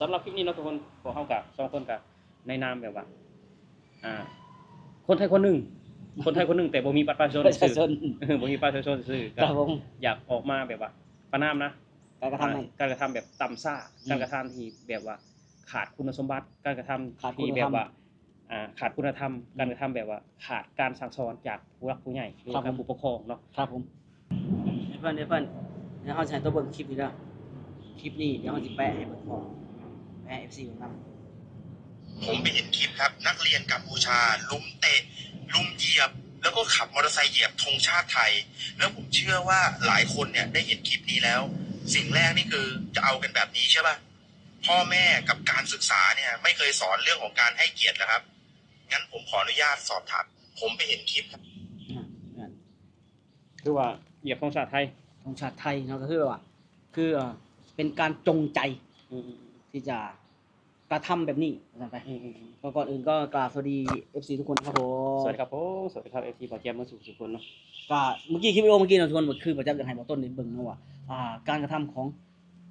ສຳລັບຄລິບນີ້ເນາະທຸກຄົນ ພວກເຮົາກະສອງຄົນກະໃນນາມແບບວ່າ ອ່າ ຄົນໄທຄົນໜຶ່ງ ຄົນໄທຄົນໜຶ່ງ ແຕ່ບໍ່ມີບັດປະຊາຊົນ ປະຊາຊົນ ຊື່ໆ ເອີ ບໍ່ມີບັດປະຊາຊົນຊື່ໆ ກະ ຄັບຜົມ ຢາກອອກມາແບບວ່າປະນາມນະ ການກະທຳ ອ່າ ນັ້ນ ການກະທຳແບບຕ່ຳຊ້າ ອືມ ການກະທຳທີ່ແບບວ່າຂາດຄຸນສົມບັດ ການກະທຳ ຂາດຄຸນ ທີ່ແບບວ່າ ອາ ຂາດຄຸນນະທຳ ອືມ ການກະທຳແບບວ່າຂາດການສັ່ງສອນຈາກຜູ້ຫຼັກຜູ້ໃຫຍ່ ຫຼືວ່າ ຄັບ ທາງຜູ້ປົກຄອງເນາະ ຄັບຜົມ. ເອີ ເພິ່ນ ເອີ ເພິ່ນ ດຽວເຮົາຊິໃຫ້ຕົວເບິ່ງຄລິບນີ້ເດີ ຄລິບນີ້ດຽວເຮົາຊິແປະໃຫ້ເບິ່ງພ້ອມ ແປະໃຫ້ເອັຟຊີເບິ່ງນຳ. ผมไปเห็นคลิปครับ นักเรียนกัมพูชารุมเตะ รุมเหยียบ แล้วก็ขับมอเตอร์ไซค์เหยียบธงชาติไทย แล้วผมเชื่อว่าหลายคนเนี่ยได้เห็นคลิปนี้แล้ว สิ่งแรกนี่คือจะเอากันแบบนี้ใช่ป่ะ พ่อแม่กับการศึกษาเนี่ยไม่เคยสอนเรื่องของการให้เกียรติเหรอครับ งั้นผมขออนุญาตสอบถาม ผมไปเห็นคลิปครับ ອ່າ ນັ້ນ ຄືວ່າຢຽບທງຊາດໄທ ທງຊາດໄທເນາະ ກໍຄືແບບວ່າ ຄື ເປັນການຈົງໃຈ ອືມ ທີ່ຈະກະທຳແບບນີ້ວ່າຊັ້ນໄປ ອືມໆໆ ກໍກ່ອນອື່ນກໍກາບສະຫວັດດີເອັຟຊີທຸກຄົນຄັບຜົມ ສະຫວັດດີຄັບຜົມ ສະຫວັດດີຄັບເອັຟຊີບ່າວແຈ່ມໝົດສູ່ທຸກຄົນເນາະ ກໍເມື່ອກີ້ຄລິບວິດີໂອເມື່ອກີ້ເນາະ ທຸກຄົນ ຄືບ່າວແຈ່ມຢາກໃຫ້ບ່າວຕົ້ນໄດ້ເບິ່ງເນາະວ່າ ອ່າ ການກະທຳຂອງ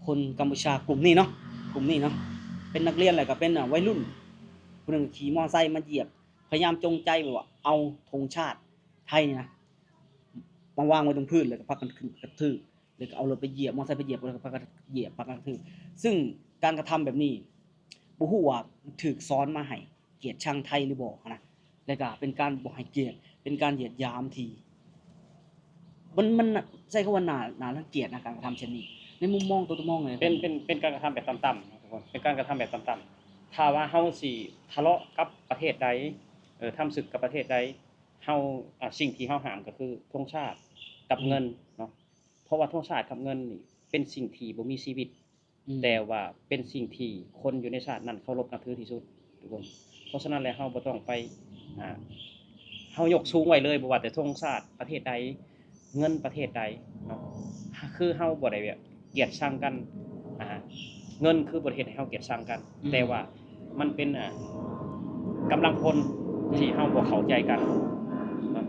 ຄົນກຳປູເຈຍກຸ່ມນີ້ເນາະ ກຸ່ມນີ້ເນາະ ເປັນນັກຮຽນ ແລ້ວກໍເປັນ ອ່າ ໄວລຸ້ນ ຜູ້ໜຶ່ງຂີ່ມໍເຕີໄຊມາຢຽບ ພະຍາຍາມຈົງໃຈແບບວ່າເອົາທງຊາດໄທນີ້ນະ ມາວາງໄວ້ຕົງພື້ນ ແລ້ວກໍພາກັນຂຶ້ນກະທະຖືບ ແລ້ວກໍເອົາລົດໄປຢຽບ ມໍເຕີໄຊໄປຢຽບ ແລ້ວກໍພາກັນຢຽບ ພາກັນກະທະຖືບ ຊຶ່ງການກະທຳແບບນີ້ ບໍ່ຮູ້ວ່າຖືກສອນມາໃຫ້ກຽດຊັງໄທຫຼືບໍ່ຫັ້ນນະ ແລ້ວກໍເປັນການບໍ່ໃຫ້ກຽດ ເປັນການຢຽດຫຍາມທີ່ ມັນ ມັນ ໃຊ້ຄຳວ່າໜ້າ ໜ້າລັງກຽດນະ ການກະທຳເຊັ່ນນີ້ ໃນມຸມມອງຕົວ ຕົວມອງເລີຍ ເປັນ ເປັນ ເປັນການກະທຳແບບຕ່ຳໆ ທຸກຄົນ ເປັນການກະທຳແບບຕ່ຳໆ ຖ້າວ່າເຮົາຊິທະເລາະກັບປະເທດໃດ ເອີ ທຳສຶກກັບປະເທດໃດ ເຮົາ ອ່າ ສິ່ງທີ່ເຮົາຫ້າມກໍຄື ທງຊາດກັບ ອືມ ເງິນເນາະ ເພາະວ່າທງຊາດກັບເງິນນີ້ເປັນສິ່ງທີ່ບໍ່ມີຊີວິດ ອືມ ແຕ່ວ່າເປັນສິ່ງທີ່ຄົນຢູ່ໃນຊາດນັ້ນເຄົາລົບນັບຖືທີ່ສຸດ ທຸກຄົນ ເພາະສະນັ້ນແລ້ວເຮົາບໍ່ຕ້ອງໄປ ອ່າ ເຮົາຍົກສູງໄວ້ເລີຍ ບໍ່ວ່າແຕ່ທງຊາດປະເທດໃດ ເງິນປະເທດໃດເນາະ ຄືເຮົາບໍ່ໄດ້ແບບກຽດຊັງກັນ ອ່າ ເງິນຄືບໍ່ໄດ້ເຮັດໃຫ້ເຮົາກຽດຊັງກັນ ອືມ ແຕ່ວ່າ ມັນເປັນ ອ່າ ກຳລັງພົນທີ່ເຮົາບໍ່ເຂົ້າໃຈກັນເນາະ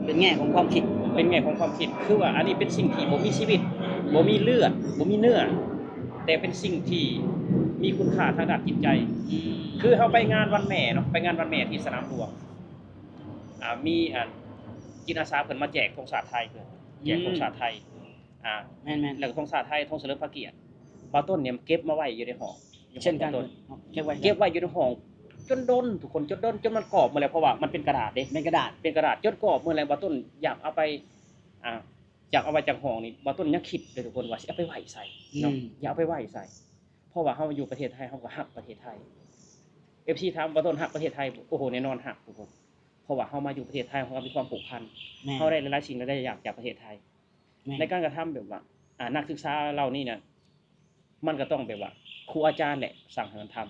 ເປັນແງ່ຂອງຄວາມຄິດ ເປັນແງ່ຂອງຄວາມຄິດ ຄືວ່າອັນນີ້ເປັນສິ່ງທີ່ບໍ່ມີຊີວິດ ບໍ່ມີເລືອດ ບໍ່ມີເນື້ອ ແຕ່ເປັນສິ່ງທີ່ມີຄຸນຄ່າທາງດ້ານຈິດໃຈ ອືມ ຄືເຮົາໄປງານວັນແມ່ເນາະ ໄປງານວັນແມ່ທີ່ສະໜາມຫຼວງ ອ່າ ມີອັນຈິດອາສາເພິ່ນມາແຈກທງຊາດໄທ ເພິ່ນແຈກ ອືມ ທງຊາດໄທ ອ່າ ແມ່ນໆ ແລ້ວກໍທງຊາດໄທ ທງສະເຫຼີມພະກຽດ ບ່າວຕົ້ນນີ້ເກັບມາໄວ້ຢູ່ໃນຫ້ອງ ຢູ່ຫ້ອງ ເຊັ່ນກັນ ບ່າວຕົ້ນ ເກັບໄວ້ ເກັບໄວ້ຢູ່ໃນຫ້ອງຈົນດົນ ທຸກຄົນ ຈົນດົນ ຈົນມັນກອບໝົດແລ້ວ ເພາະວ່າມັນເປັນກະດາດເດ້ ເປັນກະດາດ ເປັນກະດາດຈົນກອບໝົດແລ້ວ ບ່າວຕົ້ນຢາກເອົາໄປ ອ່າ ຢາກເອົາໄວ້ຈາກຫ້ອງນີ້ ບ່າວຕົ້ນຍັງຄິດເລີຍ ທຸກຄົນ ວ່າຊິເອົາໄປໄວ້ໃສເນາະ ອືມ ຢາກເອົາໄປໄວ້ໃສ ເພາະວ່າເຮົາຢູ່ປະເທດໄທ ເຮົາກໍຮັກປະເທດໄທ ເອັຟຊີຖາມ ບ່າວຕົ້ນຮັກປະເທດໄທບໍ່? ໂອ້ໂຫ ແນ່ນອນຮັກ ທຸກຄົນ ເພາະວ່າເຮົາມາຢູ່ປະເທດໄທ ເຮົາກໍມີຄວາມຜູກພັນ ແມ່ນ ເຮົາໄດ້ຫຼາຍໆສິ່ງຫຼາຍໆຢ່າງຈາກປະເທດໄທ ແມ່ນ ໃນການກະທຳແບບວ່າ ອ່າ ນັກສຶກສາເຫຼົ່ານີ້ນະ ມັນກໍຕ້ອງແບບວ່າ ຄູອາຈານແຫຼະສັ່ງໃຫ້ມັນທຳ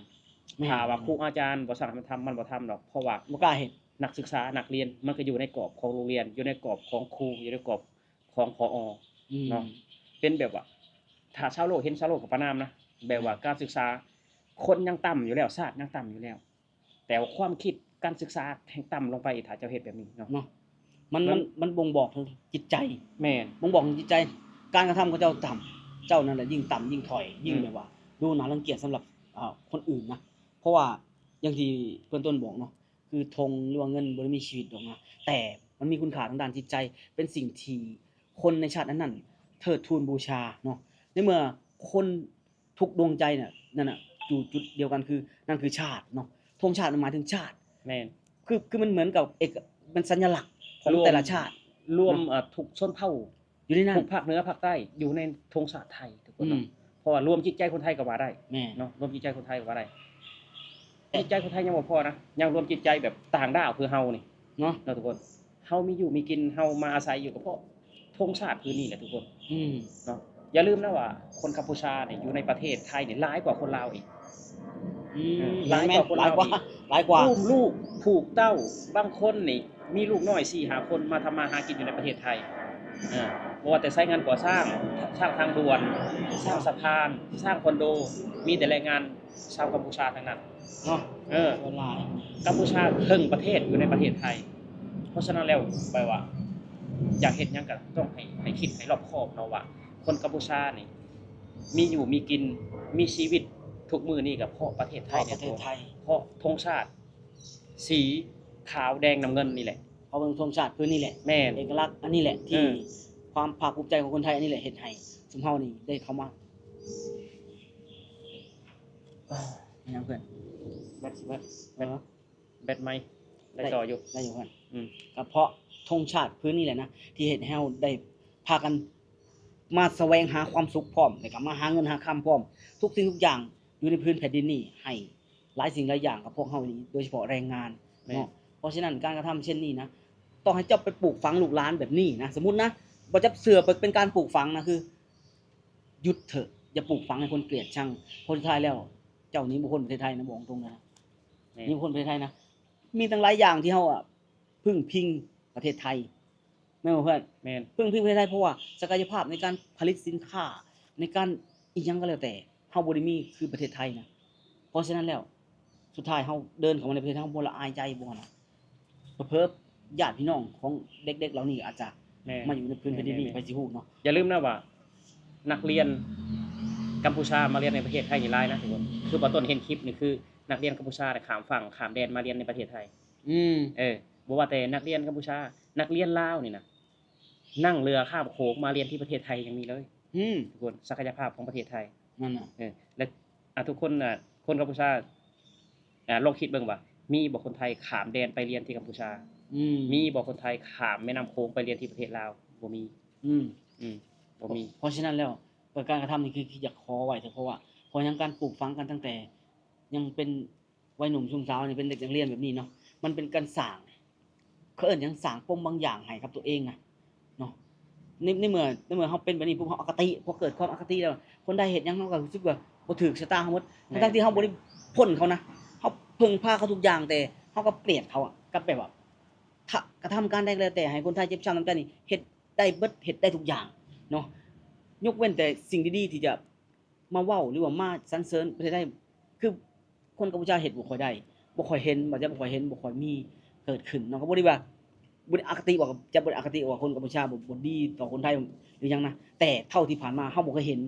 ແມ່ນ ຖ້າວ່າຄູອາຈານບໍ່ສັ່ງໃຫ້ມັນທຳ ມັນບໍ່ທຳດອກ ເພາະວ່າ ບໍ່ກ້າເຮັດ ນັກສຶກສາ ນັກຮຽນ ມັນກໍຢູ່ໃນກອບຂອງໂຮງຮຽນ ຢູ່ໃນກອບຂອງຄູ ຢູ່ໃນກອບຂອງ ຜອ ອືມ ເນາະ ເປັນແບບວ່າ ຖ້າຊາວໂລກເຫັນ ຊາວໂລກກໍປະນາມນະ ແບບວ່າ ແມ່ນ ການສຶກສາ ຄົນຍັງຕ່ຳຢູ່ແລ້ວ ຊາດຍັງຕ່ຳຢູ່ແລ້ວ ແຕ່ວ່າຄວາມຄິດການສຶກສາແຮ່ງຕ່ຳລົງໄປ ຖ້າເຈົ້າເຮັດແບບນີ້ເນາະ ເນາະ ມັນ ມັນ ມັນ ມັນບົ່ງບອກເຖິງຈິດໃຈ ແມ່ນ ບົ່ງບອກເຖິງຈິດໃຈ ການກະທຳຂອງເຈົ້າຕ່ຳ ເຈົ້ານັ້ນແຫຼະຍິ່ງຕ່ຳຍິ່ງຖອຍ ຍິ່ງ ອືມ ແບບວ່າດູໜ້າລັງກຽດສຳລັບ ອ່າ ຄົນອື່ນນະ ເພາະວ່າຢ່າງທີ່ເບື້ອງຕົ້ນບອກເນາະ ຄືທົງ ຫຼືວ່າເງິນບໍ່ໄດ້ມີຊີວິດດອກນະ ແຕ່ມັນມີຄຸນຄ່າທາງດ້ານຈິດໃຈ ເປັນສິ່ງທີ່ຄົນໃນຊາດນັ້ນໆເທີດທູນບູຊາເນາະ ໃນເມື່ອຄົນ ທຸກດວງໃຈນະ ນັ້ນນະ ຢູ່ຈຸດດຽວກັນ ຄື ນັ້ນຄືຊາດເນາະ ທງຊາດມັນໝາຍເຖິງຊາດ ແມ່ນ ຄື ຄືມັນເໝືອນກັບເອກ ມັນສັນຍະລັກຂອງແຕ່ລະຊາດ ລວມ ເນາະ ເອີ ທຸກຊົນເຜົ່າຢູ່ໃນນັ້ນ ທຸກພາກເໜືອພາກໃຕ້ຢູ່ໃນທງຊາດໄທ ທຸກຄົນເນາະ ອືມ ເພາະວ່າລວມຈິດໃຈຄົນໄທກໍວ່າໄດ້ ແມ່ນ ເນາະ ລວມຈິດໃຈຄົນໄທກໍວ່າໄດ້ ຈິດໃຈຄົນໄທຍັງບໍ່ພໍນະ ຍັງລວມຈິດໃຈແບບຕ່າງດ້າວຄືເຮົານີ້ ເນາະ ເນາະ ທຸກຄົນ ເຮົາມີຢູ່ມີກິນ ເຮົາມາອາໄສຢູ່ກໍເພາະ ທງຊາດຄືນີ້ແຫຼະທຸກຄົນ ອືມ ເນາະ ຢ່າລືມນະວ່າຄົນກຳປູເຈຍນີ້ຢູ່ໃນປະເທດໄທນີ້ຫຼາຍກວ່າຄົນລາວອີກ ອືມ ເອີ ຫຼາຍກວ່າຄົນລາວອີກ ຫຼາຍກວ່າ ຫຼາຍກວ່າ ອຸ້ມລູກຜູກເຕົ້າ ບາງຄົນນີ້ມີລູກນ້ອຍສີ່ຫ້າຄົນ ມາທຳມາຫາກິນຢູ່ໃນປະເທດໄທ ເອີ ບໍ່ວ່າແຕ່ໄຊງານກໍ່ສ້າງ ສ້າງທາງດ່ວນ ສ້າງສະພານ ສ້າງຄອນໂດ ມີແຕ່ແຮງງານ ຊາວກຳປູເຈຍທັງນັ້ນເນາະ ເອີ ສ່ວນຫຼາຍກຳປູເຈຍເຄິ່ງປະເທດຢູ່ໃນປະເທດໄທ ເພາະສະນັ້ນແລ້ວ ແປວ່າ ຢາກເຮັດຫຍັງກໍຕ້ອງໃຫ້ ໃຫ້ຄິດໃຫ້ລອບຄອບເນາະວ່າ ຄົນກຳປູເຈຍນີ້ມີຢູ່ມີກິນ ມີຊີວິດ ທຸກມື້ນີ້ກໍເພາະປະເທດໄທ ເພາະປະເທດໄທ ເພາະທຸງຊາດສີຂາວແດງນ້ຳເງິນນີ້ແຫຼະ ເພາະເບິ່ງທຸງຊາດຄືນີ້ແຫຼະ ແມ່ນ ເອກະລັກອັນນີ້ແຫຼະ ທີ່ ເອີ ຄວາມພາກພູມໃຈຂອງຄົນໄທອັນນີ້ແຫຼະ ເຮັດໃຫ້ຊຸມເຮົານີ້ໄດ້ເຂົ້າມາ ເອີ ແມ່ນຫຍັງເພື່ອນ? ແບັດຊິເບິດ ເອີ ແບັດໃໝ່ ໄດ້ ໄດ້ຕໍ່ຢູ່ ໄດ້ຢູ່ເພື່ອນ ອືມ ກໍເພາະທຸງຊາດພື້ນນີ້ແຫຼະນະ ທີ່ເຮັດໃຫ້ເຮົາໄດ້ພາກັນມາສະແຫວງຫາຄວາມສຸກພ້ອມ ແລ້ວກໍມາຫາເງິນຫາຄຳພ້ອມ ທຸກສິ່ງທຸກຢ່າງຢູ່ໃນພື້ນແຜ່ນດິນນີ້ ໃຫ້ຫຼາຍສິ່ງຫຼາຍຢ່າງກັບພວກເຮົາອີ່ຫຼີ ໂດຍສະເພາະແຮງງານ ແມ່ນ ເນາະ. ເພາະສະນັ້ນ ການກະທຳເຊັ່ນນີ້ນະ ຕໍ່ໃຫ້ເຈົ້າໄປປູກຝັງລູກຫຼານແບບນີ້ນະ ສົມມຸດນະ ບໍ່ຈັບເຊື່ອ ເປັນການປູກຝັງນະ ຄື ຢຸດເຖາະ ຢ່າປູກຝັງໃຫ້ຄົນເກລີຍດຊັງ ເພາະສຸດທ້າຍແລ້ວ ເຈົ້າໜີບໍ່ພົ້ນປະເທດໄທນະ ບອກຕົງນະ ແມ່ນ ໜີບໍ່ພົ້ນປະເທດໄທນະ ມີຕັ້ງຫຼາຍຢ່າງທີ່ເຮົາອະ ເພິ່ງພິງປະເທດໄທ ແມ່ນບໍ່ເພື່ອນ? ແມ່ນ ເພິ່ງພິງປະເທດໄທ ເພາະວ່າສັກກະຍະພາບໃນການຜະລິດສິນຄ້າ ໃນການອີ່ຫຍັງກໍແລ້ວແຕ່ ເຮົາບໍ່ໄດ້ມີຄືປະເທດໄທນະ ເພາະສະນັ້ນແລ້ວ ສຸດທ້າຍເຮົາເດີນເຂົ້າມາໃນປະເທດ ເຮົາບໍ່ລະອາຍໃຈບໍ່ນະ? ເຜີໆຍາດພີ່ນ້ອງຂອງເດັກໆເຫຼົ່ານີ້ອາດຈະ ແມ່ນ ມາຢູ່ໃນພື້ນແຜ່ນດິນນີ້ ແມ່ນໆໆ ໃຜຊິຮູ້ເນາະ. ຢ່າລືມນະວ່າ ນັກຮຽນກັມພູຊາມາຮຽນໃນປະເທດໄທນີ້ຫຼາຍນະທຸກຄົນ ຄືບ່າວຕົ້ນເຫັນຄລິບນີ້ ຄືນັກຮຽນກັມພູຊານະ ຂ້າມຝັ່ງຂ້າມແດນມາຮຽນໃນປະເທດໄທ ອືມ ເອີ ບໍ່ວ່າແຕ່ນັກຮຽນກັມພູຊາ ນັກຮຽນລາວນີ້ນະ ນັ່ງເຮືອຂ້າມໂຂງມາຮຽນທີ່ປະເທດໄທຍັງມີເລີຍ ອືມ ທຸກຄົນ ສັກກະຍະພາບຂອງປະເທດໄທ ນັ້ນນະ ເອີ ແລະ ອ່າ ທຸກຄົນ ອ່າ ຄົນກັມພູຊາ ອ່າ ລອງຄິດເບິ່ງວ່າ ມີບໍ່ຄົນໄທຂ້າມແດນໄປຮຽນທີ່ກັມພູຊາ? ອືມ ມີບໍ່ຄົນໄທຂ້າມແມ່ນ້ຳໂຂງໄປຮຽນທີ່ປະເທດລາວ? ບໍ່ມີ ອືມ ອືມ ບໍ່ມີ. ເພາະ ເພາະສະນັ້ນແລ້ວ ການກະທຳນີ້ຄື ຄືຢາກຂໍໄວ້ເຖາະ ເພາະວ່າ ເພາະຫຍັງການປູກຝັງກັນຕັ້ງແຕ່ຍັງເປັນ ໄວໜຸ່ມຊຸມສາວນີ້ ເປັນເດັກນັກຮຽນແບບນີ້ເນາະ ມັນເປັນການສ້າງ ເຂົາເອີ້ນຫຍັງ ສ້າງປົມບາງຢ່າງໃຫ້ກັບຕົວເອງນະເນາະ ໃນ ໃນເມື່ອ ໃນເມື່ອເຮົາເປັນແບບນີ້ປຸບ ເຮົາອະຄະຕິ ພໍເກີດຄວາມອະຄະຕິແລ້ວ ຄົນໃດເຮັດຫຍັງ ເຮົາກໍຮູ້ສຶກວ່າບໍ່ຖືກຊະຕາເຮົາໝົດ ແມ່ນ ທັງໆທີ່ເຮົາບໍ່ໄດ້ພົ້ນເຂົານະ ເຮົາເພິ່ງພາເຂົາທຸກຢ່າງ ແຕ່ເຮົາກັບເກລີຍດເຂົາອະ ກັບແບບວ່າ ກະທຳການໃດກໍແລ້ວແຕ່ ໃຫ້ຄົນໄທເຈັບຊ້ຳນ້ຳໃຈນີ້ ເຮັດໄດ້ເບິດ ເຮັດໄດ້ທຸກຢ່າງເນາະ ຍົກເວັ້ນແຕ່ສິ່ງດີໆ ທີ່ຈະ ມາເວົ້າ ຫຼືວ່າມາສັນເສີນປະເທດໄທ ຄືຄົນກັມພູຊາເຮັດບໍ່ຄ່ອຍໄດ້ ບໍ່ຄ່ອຍເຫັນ ວ່າຈະບໍ່ຄ່ອຍເຫັນ ບໍ່ຄ່ອຍມີເກີດຂຶ້ນເນາະ ກໍບໍ່ໄດ້ວ່າ ບໍ່ໄດ້ອະຄະຕິວ່າ ຈະບໍ່ໄດ້ອະຄະຕິວ່າຄົນກັມພູຊາບໍ່ ບໍ່ດີຕໍ່ຄົນໄທ ຫຼືຫຍັງນະ ແຕ່ເທົ່າທີ່ຜ່ານມາເຮົາບໍ່ເຄີຍເຫັນ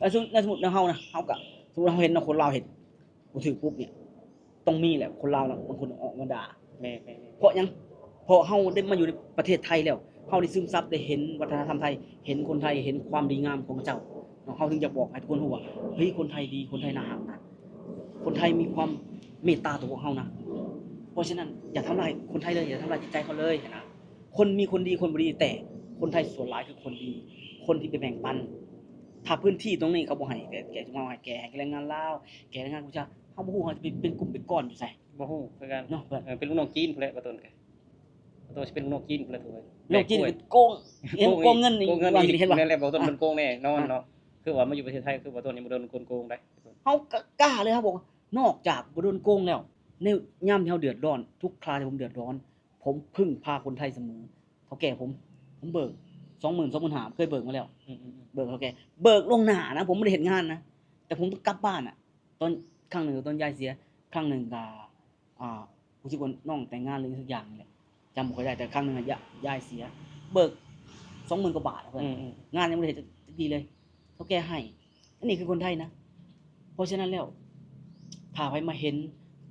ເອີ ສົມ ສົມມຸດແນວເຮົານະ ເຮົາກໍ ສົມມຸດເຮົາເຫັນເນາະ ຄົນລາວເຮັດ ບໍ່ຖືກປຸບນີ້ ຕ້ອງມີແຫຼະ ຄົນລາວນະ ບາງຄົນອອກມາດ່າ ແມ່ນໆໆ ເພາະຫຍັງ? ເພາະເຮົາໄດ້ມາຢູ່ໃນປະເທດໄທແລ້ວ ເຮົາໄດ້ຊຶມຊັບ ໄດ້ເຫັນວັດທະນະທຳໄທ ເຫັນຄົນໄທ ເຫັນຄວາມດີງາມຂອງເຂົາເຈົ້າເນາະ ເຮົາເຖິງຢາກບອກໃຫ້ທຸກຄົນຮູ້ວ່າ ເຮີ້ຍ ຄົນໄທດີ ຄົນໄທໜ້າຮັກນະ ຄົນໄທມີຄວາມເມດຕາຕໍ່ພວກເຮົານະ ເພາະສະນັ້ນ ຢ່າທຳລາຍຄົນໄທເລີຍ ຢ່າທຳລາຍຈິດໃຈເຂົາເລີຍຫັ້ນນະ ຄົນມີຄົນດີ ຄົນບໍ່ດີ ແຕ່ຄົນໄທສ່ວນຫຼາຍຄືຄົນດີ ຄົນທີ່ໄປແບ່ງປັນ ຖ້າພື້ນທີ່ຕົງນີ້ເຂົາບໍ່ໃຫ້ແກ່ ແກ່ຊຸມເຮົາ ໃຫ້ແກ່ ໃຫ້ແກ່ແຮງງານລາວ ແກ່ແຮງງານກັມພູຊາ ເຮົາບໍ່ຮູ້ເຮົາຈະໄປເປັນກຸ່ມເປັນກ້ອນຢູ່ໃສ ບໍ່ຮູ້ຄືກັນເນາະ ເອີ ເປັນລູກນ້ອງຈີນພຸ້ນແຫຼະ ບ່າວຕົ້ນ ກະ ໂຕຊິເປັນລູກນ້ອງຈີນພຸ້ນແຫຼະ ໂຕ ແບກກ້ວຍ ຈີນໂກງ ໂກງ ໂກງເງິນອີກ ໂກງເງິນອີກ ເຫັນບໍ່ ແມ່ນແຫຼະ ບ່າວຕົ້ນ ອ່າ ເປັນໂກງແນ່ນອນເນາະ ອ່າ ຄືວ່າມາຢູ່ປະເທດໄທ ຄືບ່າວຕົ້ນຍັງບໍ່ໂດນຄົນໂກງໄດ໋ ເຮົາກໍກ້າເລີຍ ເຮົາບອກນອກຈາກບໍ່ໂດນໂກງແລ້ວ ໃນຍາມທີ່ເຮົາເດືອດຮ້ອນ ທຸກຄາວທີ່ຜົມເດືອດຮ້ອນ ຜົມເພິ່ງພາຄົນໄທສະເໝີ ເຖົ້າແກ່ຜົມ ຜົມເບີກສອງໝື່ນ ສອງໝື່ນຫ້າ ເຄີຍເບີກມາແລ້ວ ອືມໆໆ ເບີກເຖົ້າແກ່ ເບີກລ່ວງໜ້ານະ ຜົມບໍ່ໄດ້ເຮັດງານນະ ແຕ່ຜົມຕ້ອງກັບບ້ານນະ ຕອນ ຄັ້ງໜຶ່ງຕອນຍາຍເສຍ ຄັ້ງໜຶ່ງກໍ ອ່າ ຮູ້ສຶກວ່ານ້ອງແຕ່ງງານ ຫຼື ອີ່ຫຍັງສັກຢ່າງນີ້ແຫຼະ ຈຳບໍ່ຄ່ອຍໄດ້ ແຕ່ຄັ້ງໜຶ່ງອະ ຍາຍ ຍາຍເສຍ ເບີກສອງໝື່ນກວ່າບາດ ເພິ່ນ ອືມໆ ງານຍັງບໍ່ໄດ້ເຮັດຈັກທີເລີຍ ເຖົ້າແກ່ໃຫ້ ອັນນີ້ຄືຄົນໄທນະ ເພາະສະນັ້ນແລ້ວ ຖ້າໃຜມາເຫັນ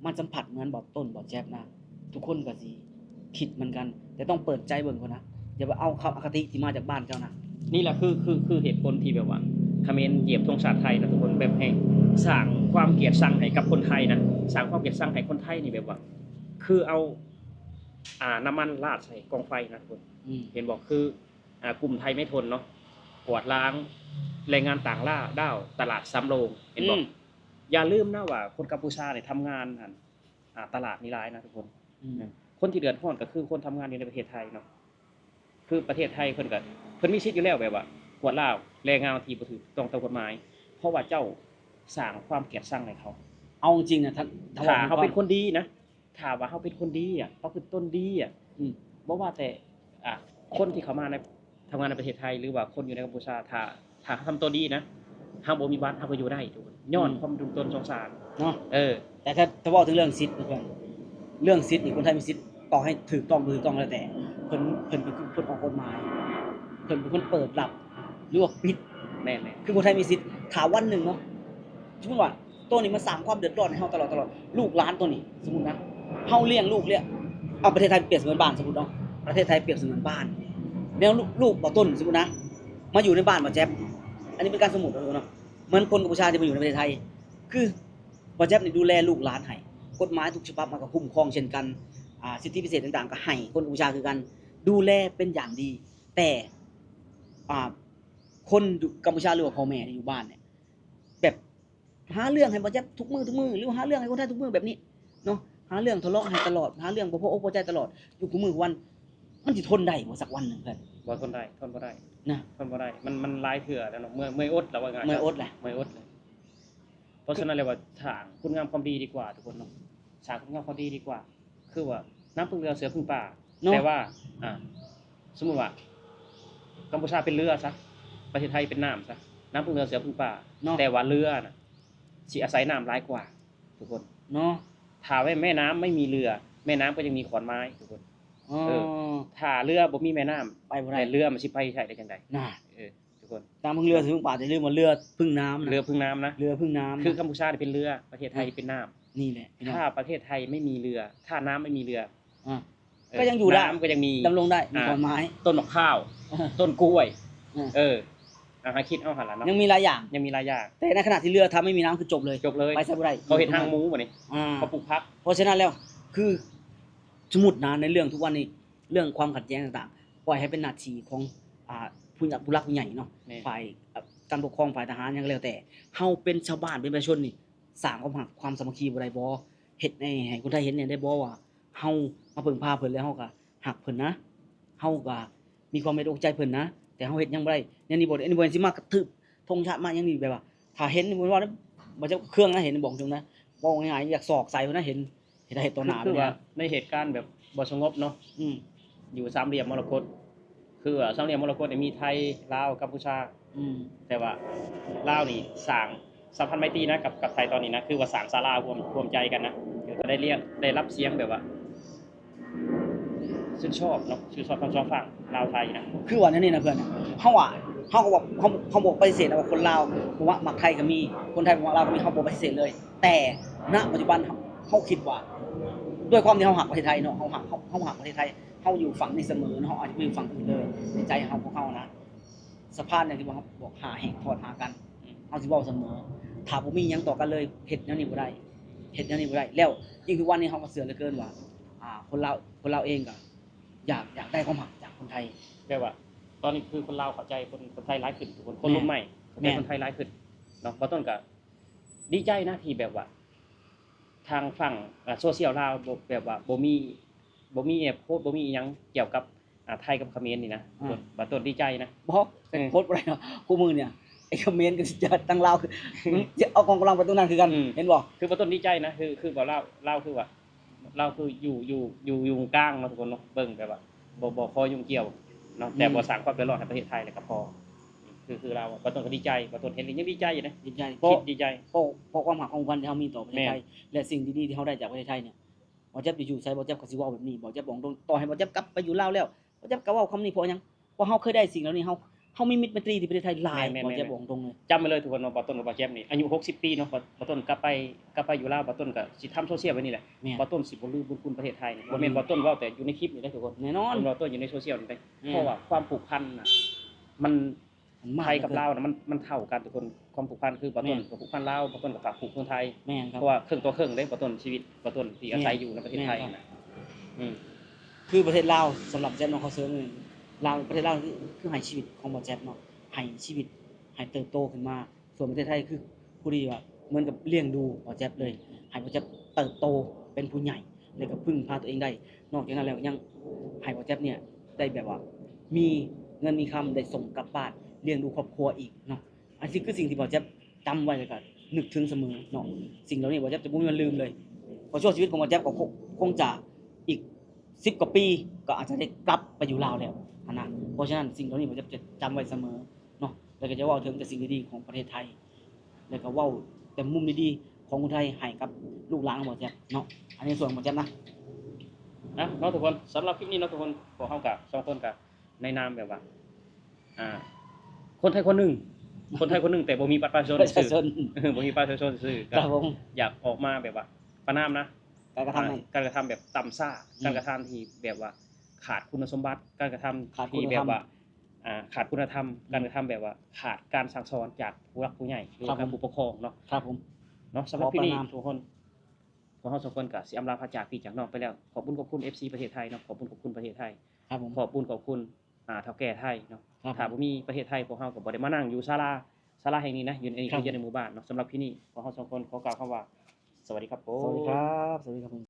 ມາສຳຜັດເໝືອນບ່າວຕົ້ນ ບ່າວແຈັບນະ ທຸກຄົນກໍຊິຄິດເໝືອນກັນ ແຕ່ຕ້ອງເປີດໃຈເບິ່ງກ່ອນນະ ຢ່າໄປເອົາຄຳອະຄະຕິທີ່ມາຈາກບ້ານເຈົ້ານະ ນີ້ແຫຼະ ຄື ຄື ຄືເຫດຜົນທີ່ແບບວ່າຂະເໝນຢຽບທຸງຊາດໄທນະທຸກຄົນ ແບບໃຫ້ສ້າງຄວາມກຽດຊັງໃຫ້ກັບຄົນໄທນະ ສ້າງຄວາມກຽດຊັງໃຫ້ຄົນໄທນີ້ ແບບວ່າ ຄືເອົາ ອ່າ ນ້ຳມັນລາດໃສ່ກອງໄຟນະທຸກຄົນ ອືມ ເຫັນບໍ່ ຄື ອ່າ ກຸ່ມໄທໄມ້ທົນເນາະ ກວາດລ້າງແຮງງານຕ່າງດ້າວຕະຫຼາດສຳໂລງ ເຫັນບໍ່ ອືມ ຢ່າລືມນະວ່າຄົນກັມພູຊານີ້ທຳງານ ອັນ ອ່າ ຕະຫຼາດນີ້ຫຼາຍນະທຸກຄົນ ອືມ ຄົນທີ່ເດືອດຮ້ອນກໍຄືຄົນທຳງານຢູ່ໃນປະເທດໄທເນາະ ຄືປະເທດໄທເພິ່ນກໍ ເພິ່ນມີສິດຢູ່ແລ້ວ ແບບວ່າກວດລ້າງແຮງງານທີ່ບໍ່ຖືກຕ້ອງຕາມກົດໝາຍ ເພາະວ່າເຈົ້າສ້າງຄວາມກຽດຊັງໃຫ້ເຂົາ ເອົາຈິງນະ ຖ້າ ຖ້າເຮົາເປັນຄົນດີນະ ຖ້າວ່າເຮົາເປັນຄົນດີອະ ປະພຶດຕົນດີອະ ອືມ ບໍ່ວ່າແຕ່ ອ່າ ຄົນທີ່ເຂົ້າມາໃນ ທຳງານໃນປະເທດໄທ ຫຼືວ່າຄົນຢູ່ໃນກັມພູຊາ ຖ້າ ຖ້າເຮົາທຳຕົວດີນະ ເຮົາບໍ່ມີບັດ ເຮົາກໍຢູ່ໄດ້ທຸກຄົນ ຍ້ອນ ອືມ ຄວາມດຸນດົນສົງສານເນາະ ເອີ ແຕ່ຖ້າ ຖ້າເວົ້າເຖິງເລື່ອງສິດນະເພື່ອນ ເລື່ອງສິດນີ້ ຄົນໄທມີສິດ ຕໍ່ໃຫ້ຖືກຕ້ອງ ບໍ່ຖືກຕ້ອງແລ້ວແຕ່ ເພິ່ນ ເພິ່ນເປັນຄົນອອກກົດໝາຍ ເພິ່ນເປັນຄົນເປີດຮັບ ຫຼືວ່າປິດ ແມ່ນໆ ຄືຄົນໄທມີສິດ ຖ້າວັນໜຶ່ງເນາະ ສົມມຸດວ່າ ໂຕນີ້ມັນສ້າງຄວາມເດືອດຮ້ອນໃຫ້ເຮົາຕະຫຼອດ ຕະຫຼອດ. ລູກຫຼານໂຕນີ້ ສົມມຸດນະ ເຮົາລ້ຽງລູກ ລ້ຽງ ເອົາປະເທດໄທປຽບສະເໝືອນບ້ານ ສົມມຸດເນາະ ປະເທດໄທປຽບສະເໝືອນບ້ານ ແນວລູກ ລູກບ່າວຕົ້ນ ສົມມຸດນະ ມາຢູ່ໃນບ້ານບ່າວແຈັບ ອັນນີ້ເປັນການສົມມຸດເນາະ ເໝືອນຄົນກຳປູເຈຍທີ່ມາຢູ່ໃນປະເທດໄທ ຄືບ່າວແຈັບນີ້ດູແລລູກຫຼານໃຫ້ ກົດໝາຍທຸກສະບັບມັນກໍຄຸ້ມຄອງເຊັ່ນກັນ ອ່າ ສິດທິພິເສດຕ່າງໆກໍໃຫ້ຄົນກຳປູເຈຍຄືກັນ ດູແລເປັນຢ່າງດີ ແຕ່ ອ່າ ຄົນກຳປູເຈຍ ຫຼືວ່າພໍ່ແມ່ທີ່ຢູ່ບ້ານນີ້ ແບບ ຫາເລື່ອງໃຫ້ບ່າວແຈັບທຸກມື້ ທຸກມື້ ຫຼືວ່າຫາເລື່ອງໃຫ້ຄົນໄທທຸກມື້ແບບນີ້ເນາະ ຫາເລື່ອງທະເລາະໃຫ້ຕະຫຼອດ ຫາເລື່ອງບໍ່ພໍອົກພໍໃຈຕະຫຼອດ ຢູ່ຄູ່ມື້ທຸກວັນ ມັນຊິທົນໄດ້ບໍ່ສັກວັນໜຶ່ງເພື່ອນ? ບໍ່ທົນໄດ້ ທົນບໍ່ໄດ້ນະ ທົນບໍ່ໄດ້ ມັນ ມັນຫຼາຍເທື່ອແລ້ວເນາະ ເມື່ອຍ ເມື່ອຍອົດແລ້ວ ວ່າງ່າຍ ເມື່ອຍອົດແຫຼະ ເມື່ອຍອົດແລ້ວ ເພາະສະນັ້ນແລ້ວວ່າສ້າງຄຸນງາມຄວາມດີດີກວ່າທຸກຄົນເນາະ ສ້າງຄຸນງາມຄວາມດີດີກວ່າ ຄືວ່ານ້ຳເພິ່ງເຮືອເສືອເພິ່ງປ່າເນາະ ແຕ່ວ່າ ອ່າ ສົມມຸດວ່າກຳປູເຈຍເປັນເຮືອຊະ ປະເທດໄທເປັນນ້ຳຊະ ນ້ຳເພິ່ງເຮືອເສືອເພິ່ງປ່າເນາະ ແຕ່ວ່າເຮືອນະ ຊິອາໄສນ້ຳຫຼາຍກວ່າທຸກຄົນເນາະ ຖ້າແມ່ ແມ່ນ້ຳໄມ່ມີເຮືອ ແມ່ນ້ຳກໍຍັງມີຂອນໄມ້ທຸກຄົນ ເອີ ເອີ ຖ້າເຮືອບໍ່ມີແມ່ນ້ຳ ໄປບໍ່ໄດ້ ແລ້ວເຮືອມັນຊິໄປໃສໄດ້ຈັ່ງໃດ? ນະ ເອີ ທຸກຄົນ ນ້ຳເພິ່ງເຮືອເສືອເພິ່ງປ່າ ແຕ່ລືມວ່າເຮືອເພິ່ງນ້ຳນະ ເຮືອເພິ່ງນ້ຳນະ ເຮືອເພິ່ງນ້ຳ ຄືກຳປູເຈຍເປັນເຮືອ ປະເທດໄທເປັນນ້ຳ ນີ້ແຫຼະ ຖ້າປະເທດໄທໄມ່ມີເຮືອ ຖ້ານ້ຳໄມ່ມີເຮືອ ອ່າ ເອີ ກໍຍັງຢູ່ໄດ້ ນ້ຳກໍຍັງມີ ດຳລົງໄດ້ ມີ ອ່າ ຂອນໄມ້ ຕົ້ນໝາກພ້າວ ເອີ ຕົ້ນກ້ວຍ ເອີ ເອີ ອ່າ ໃຫ້ຄິດເອົາຫັ້ນລະເນາະ ຍັງມີຫຼາຍຢ່າງ ຍັງມີຫຼາຍຢ່າງ ແຕ່ໃນຂະນະທີ່ເຮືອຖ້າໄມ່ມີນ້ຳຄືຈົບເລີຍ ຈົບເລີຍ ໄປໃສບໍ່ໄດ້ ເຂົາເຮັດຮັງໝູບັດນີ້ ອ່າ ເຂົາປູກຜັກ ເພາະສະນັ້ນແລ້ວ ຄື ສົມມຸດນະ ໃນເລື່ອງທຸກວັນນີ້ ເລື່ອງຄວາມຂັດແຍ້ງຕ່າງໆ ປ່ອຍໃຫ້ເປັນໜ້າທີ່ຂອງ ອ່າ ຜູ້ ຜູ້ຫຼັກຜູ້ໃຫຍ່ເນາະ ແມ່ນ ຝ່າຍ ເອີ ການປົກຄອງ ຝ່າຍທະຫານ ຫຍັງກໍແລ້ວແຕ່ ເຮົາເປັນຊາວບ້ານ ເປັນປະຊາຊົນນີ້ ສ້າງຄວາມຮັກຄວາມສາມັກຄີບໍ່ໄດ້ບໍ່? ເຮັດໃຫ້ ໃຫ້ຄົນໄທເຫັນແດ່ໄດ້ບໍ່ວ່າ ເຮົາມາເພິ່ງພາເພິ່ນ ແລ້ວເຮົາກໍຮັກເພິ່ນນະ ເຮົາກໍມີຄວາມເຫັນອົກໃຈເພິ່ນນະ ແຕ່ເຮົາເຮັດຫຍັງບໍ່ໄດ້ ແນວນີ້ບໍ່ ອັນນີ້ບໍ່ແມ່ນຊິມາກະຖືບ ທົ່ງຊາດມາຫຍັງນີ້ ແບບວ່າຖ້າເຫັນບໍ່ວ່າ ບໍ່ຈັກເຄື່ອງນະ ເຫັນບອກຕົງນະ ເວົ້າງ່າຍໆ ຢາກສອກໃສ່ພຸ້ນນະ ເຫັນ ເຮັດໃຫ້ຕໍ່ໜ້າ ຄືວ່າໃນເຫດການແບບບໍ່ສະຫງົບເນາະ ອືມ ຢູ່ສາມຫຼ່ຽມມໍລະກົດ ຄືວ່າສາມຫຼ່ຽມມໍລະກົດນີ້ມີໄທ ລາວ ກຳປູເຈຍ ອືມ ແຕ່ວ່າລາວນີ້ສ້າງສຳພັນໄມຕີນະ ກັບ ກັບໄທຕອນນີ້ນະ ຄືວ່າສ້າງສາລາຮ່ວມ ຮ່ວມໃຈກັນນະ ແລ້ວກໍໄດ້ລຽກ ໄດ້ຮັບສຽງແບບວ່າ ຊື່ນຊອບເນາະ ຊື່ນຊອບທັງສອງຝັ່ງ ລາວໄທນະ ຄືວ່າແນວນີ້ນະເພື່ອນ ເຮົາວ່າ ເຮົາກໍບໍ່ ເຮົາ ເຮົາບໍ່ປະຕິເສດວ່າຄົນລາວບໍ່ມັກໄທກໍມີ ຄົນໄທບໍ່ມັກລາວກໍມີ ເຮົາບໍ່ປະຕິເສດເລີຍ ແຕ່ ນະ ປັດຈຸບັນ ເຮົາ ເຮົາຄິດວ່າ ດ້ວຍຄວາມທີ່ເຮົາຮັກປະເທດໄທເນາະ ເຮົາຮັກ ເຮົາ ເຮົາຮັກປະເທດໄທ ເຮົາຢູ່ຝັ່ງນີ້ສະເໝີເນາະ ເຮົາອາດຈະບໍ່ຢູ່ຝັ່ງອື່ນເລີຍ ໃນໃຈເຮົາ ພວກເຮົານະ ສະພານຫຍັງທີ່ວ່າເຮົາບອກຫາແຫ່ງທອດຫາກັນ ອືມ ເຮົາຊິເວົ້າສະເໝີ ຖ້າບໍ່ມີຫຍັງຕໍ່ກັນເລີຍ ເຮັດແນວນີ້ບໍ່ໄດ້ ເຮັດແນວນີ້ບໍ່ໄດ້ ແລ້ວຍິ່ງທຸກວັນນີ້ເຮົາກໍເຊື່ອເຫຼືອເກີນວ່າ ອ່າ ຄົນລາວ ຄົນລາວເອງກໍຢາກ ຢາກໄດ້ຄວາມຮັກຈາກຄົນໄທ ແບບວ່າຕອນນີ້ຄືຄົນລາວເຂົ້າໃຈຄົນ ຄົນໄທຫຼາຍຂຶ້ນ ທຸກຄົນ ຄົນ ແມ່ນ ລຸກໃໝ່ເຂົ້າໃຈ ແມ່ນ ຄົນໄທຫຼາຍຂຶ້ນເນາະ ບ່າວຕົ້ນກໍດີໃຈນະ ທີ່ແບບວ່າທາງຝັ່ງ ອ່າ ໂຊຊຽວລາວ ບໍ່ ແບບວ່າບໍ່ມີ ບໍ່ມີໂພສ ບໍ່ມີອີ່ຫຍັງກ່ຽວກັບ ອ່າ ໄທກັບຂະເໝນນີ້ນະ ອ່າ ບ່າວຕົ້ນດີໃຈນະ ບໍ່ ເອີ ໂພສບໍ່ໄດ້ເນາະ ຄູ່ມື້ນີ້ໄອ້ຂະເໝນກັບທາງລາວ ອືມ ຊິເອົາກອງກຳລັງໄປຕົງນັ້ນຄືກັນ ອືມ ເຫັນບໍ່ ຄືບ່າວຕົ້ນດີໃຈນະ ຄື ຄືວ່າລາວ ລາວຄືວ່າ ລາວຄືຢູ່ ຢູ່ ຢູ່ ຢູ່ກາງເນາະ ທຸກຄົນເນາະ ເບິ່ງແບບວ່າບໍ່ ບໍ່ຂໍຫຍຸ້ງກ່ຽວເນາະ ແມ່ນ ແຕ່ບໍ່ສ້າງຄວາມເດືອດຮ້ອນໃຫ້ປະເທດໄທແລ້ວກໍພໍ ຄື ຄືລາວ ບ່າວຕົ້ນກໍດີໃຈ ບ່າວຕົ້ນເຫັນແລ້ວຍັງດີໃຈຢູ່ເດ້ ດີໃຈ ຄິດດີໃຈ ເພາະ ເພາະ ເພາະຄວາມຮັກຄວາມຜູກພັນທີ່ເຮົາມີຕໍ່ປະເທດໄທ ແມ່ນ ແລະ ສິ່ງດີໆທີ່ເຮົາໄດ້ຈາກປະເທດໄທນີ້ ບ່າວແຈັບຢູ່ໃສ ບ່າວແຈັບກໍຊິເວົ້າແບບນີ້ ບ່າວແຈັບບອກຕົງ ຕໍ່ໃຫ້ບ່າວແຈັບກັບໄປຢູ່ລາວແລ້ວ ບ່າວແຈັບກໍເວົ້າຄຳນີ້ ເພາະຫຍັງ ເພາະເຮົາເຄີຍໄດ້ສິ່ງເຫຼົ່ານີ້ ເຮົາ ເຮົາມີມິດໄມຕີທີ່ປະເທດໄທຫຼາຍ ແມ່ນໆໆ ບ່າວແຈັບບອກຕົງເລີຍ ຈຳໄວ້ເລີຍ ທຸກຄົນເນາະ ບ່າວຕົ້ນກັບບ່າວແຈັບນີ້ ອາຍຸຫົກສິບປີເນາະ ບ່າວ ບ່າວຕົ້ນກັບໄປ ກັບໄປຢູ່ລາວ ບ່າວຕົ້ນກໍຊິທຳໂຊຊຽວໄວ້ນີ້ແຫຼະ ແມ່ນ ບ່າວຕົ້ນຊິບໍ່ລືມບຸນຄຸນປະເທດໄທນີ້ ບໍ່ແມ່ນ ບໍ່ແມ່ນບ່າວຕົ້ນເວົ້າແຕ່ຢູ່ໃນຄລິບນີ້ເດ້ ທຸກຄົນ ແນ່ນອນ ບ່າວຕົ້ນຢູ່ໃນໂຊຊຽວນີ້ເດ້ ອືມ ເພາະວ່າຄວາມຜູກພັນນະ ມັນ ມັນມາກ ໄທກັບລາວນະ ມັນ ມັນເທົ່າກັນ ທຸກຄົນ ຄວາມຜູກພັນ ຄືບ່າວຕົ້ນ ແມ່ນ ກໍຜູກພັນລາວ ບ່າວຕົ້ນກໍຝາກຜູກເມືອງໄທ ແມ່ນຄັບ ເພາະວ່າເຄິ່ງຕໍ່ເຄິ່ງເດ້ ບ່າວຕົ້ນ ຊີວິດບ່າວຕົ້ນທີ່ອາໄສ ແມ່ນ ຢູ່ໃນປະເທດໄທ ແມ່ນຄັບ ນະ ອືມ ຄືປະເທດລາວ ສຳລັບແຈັບເນາະ ເຂົາເຊີນລາວ ປະເທດລາວຄືໃຫ້ຊີວິດຂອງບ່າວແຈັບເນາະ ໃຫ້ຊີວິດ ໃຫ້ເຕີບໂຕຂຶ້ນມາ ສ່ວນປະເທດໄທຄືຜູ້ທີ່ວ່າເໝືອນກັບລ້ຽງດູບ່າວແຈັບເລີຍ ໃຫ້ບ່າວແຈັບເຕີບໂຕເປັນຜູ້ໃຫຍ່ ແລ້ວກໍເພິ່ງພາຕົວເອງໄດ້ ນອກຈາກນັ້ນແລ້ວຍັງໃຫ້ບ່າວແຈັບນີ້ໄດ້ແບບວ່າມີເງິນມີຄຳ ໄດ້ສົ່ງກັບບ້ານ ລ້ຽງດູຄອບຄົວອີກເນາະ ອັນນີ້ຄືສິ່ງທີ່ບ່າວແຈັບຈຳໄວ້ ແລ້ວກໍນຶກເຖິງສະເໝີເນາະ ສິ່ງເຫຼົ່ານີ້ບ່າວແຈັບຈະບໍ່ມີວັນລືມເລີຍ ເພາະຊົ່ວຊີວິດຂອງບ່າວແຈັບກໍຄົງ ຄົງຈະອີກສິບກວ່າປີ ກໍອາດຈະໄດ້ກັບໄປຢູ່ລາວແລ້ວຫັ້ນນະ ເພາະສະນັ້ນສິ່ງເຫຼົ່ານີ້ບ່າວແຈັບຈະຈຳໄວ້ສະເໝີເນາະ ແລ້ວກໍຈະເວົ້າເຖິງແຕ່ສິ່ງດີໆຂອງປະເທດໄທ ແລ້ວກໍເວົ້າແຕ່ມຸມດີໆຂອງຄົນໄທໃຫ້ກັບລູກຫຼານຂອງບ່າວແຈັບເນາະ ອັນນີ້ສ່ວນຂອງບ່າວແຈັບນະ ນະເນາະ ທຸກຄົນ ສຳລັບຄລິບນີ້ເນາະ ທຸກຄົນ ພວກເຮົາກໍສອງຄົນກໍ ໃນນາມແບບວ່າ ອ່າ ຄົນໄທຄົນໜຶ່ງ ຄົນໄທຄົນໜຶ່ງ ແຕ່ບໍ່ມີບັດປະຊາຊົນ ປະຊາຊົນ ຊື່ໆ ບໍ່ມີບັດປະຊາຊົນຊື່ໆ ກໍ ຄັບຜົມ ຢາກອອກມາແບບວ່າປະນາມນະ ການກະທຳນັ້ນ ການກະທຳແບບຕ່ຳຊ້າ ອືມ ການກະທຳທີ່ແບບວ່າຂາດຄຸນສົມບັດ ການກະທຳ ຂາດຄຸນນະທຳ ທີ່ແບບວ່າ ອ່າ ຂາດຄຸນນະທຳ ອືມ ການກະທຳແບບວ່າຂາດການສັ່ງສອນຈາກຜູ້ຫຼັກຜູ້ໃຫຍ່ ຫຼືວ່າ ຄັບຜົມ ຜູ້ປົກຄອງເນາະ ຄັບຜົມ ເນາະ ສຳລັບ ຂໍປະນາມ ທີ່ນີ້ທຸກຄົນ ພວກເຮົາສອງຄົນກໍຊິອຳລາພາຈາກພີ່ຈາກນ້ອງໄປແລ້ວ. ຂອບບຸນຂອບຄຸນ ເອັຟຊີ ປະເທດໄທເນາະ, ຂອບບຸນຂອບຄຸນປະເທດໄທ, ຂອບຜົມ ຂອບບຸນຂອບຄຸນ ອ່າ ເຖົ້າແກ່ໄທເນາະ. ຖ້າບໍ່ມີປະເທດໄທ ພວກເຮົາກໍບໍ່ໄດ້ມານັ່ງຢູ່ສາລາ ສາລາແຫ່ງນີ້ນະ ຢູ່ໃນ ຢູ່ໃນໝູ່ບ້ານເນາະ. ສຳລັບຄລິບນີ້ ພວກເຮົາສອງຄົນຂໍກ່າວຄຳວ່າ ສະຫວັດດີຄັບຜົມ. ສະຫວັດດີຄັບ ສະຫວັດດີຄັບຜົມ.